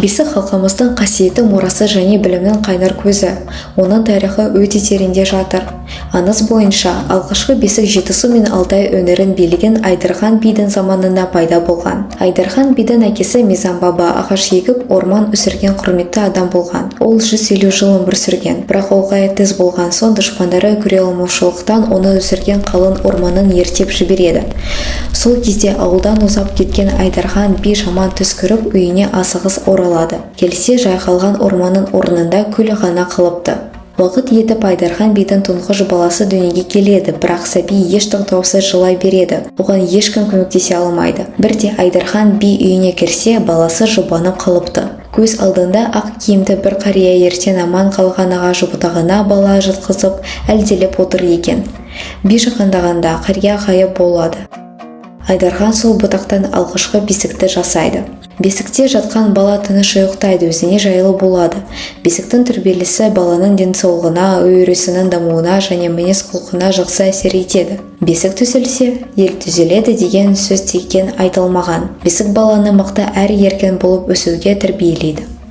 Бесік — халқымыздың қасиетті мұрасы және білімнің қайнар көзі. Оның тарихы өте тереңде жатыр. Аңыз бойынша, алғашқы бесік Жетісу мен Алтай өңірін билеген Айдархан бидің заманында пайда болған. Айдархан бидің әкесі Мизам баба ағаш егіп, орман өсірген құрметті адам болған. Ол 150 жыл өмір сүрген. Бірақ ол қайтыс болған соң, дұшпандары көре алмаушылықтан оны өсірген қалың орманын өртеп жібереді. Сол кезде ауылдан ұзап кеткен Айдархан би жаман түс көріп, үйіне асығыс оралады. Келсе, жайқалған орманның орнында күл ғана қалыпты. Уақыт етіп, Айдархан бидің тұңғыш баласы дүниеге келеді, бірақ сәби еш тоқтаусыз жылай береді. Оған ешкім көмектесе алмайды. Бірде Айдархан би үйіне кірсе, баласы жұбанып қалыпты. Көз алдында ақ киімді бір қария өрттен аман қалған ағаш бұтағына бала жатқызып, әлдилеп отыр екен. Би жақындағанда, қария ғайып болады. Айдархан сол бұтақтан алғашқы бесікті жасайды. Бесікте жатқан бала тыныш ұйықтайды, өзіне жайлы болады. Бесіктің тербелісі баланың денсаулығына, ой-өрісінің дамуына және мінез-құлқына жақсы әсер етеді. Бесік түзелсе, ел түзеледі деген сөз текке айтылмаған. Бесік баланы мықты әрі еркін болып өсуге тәрбиелейді.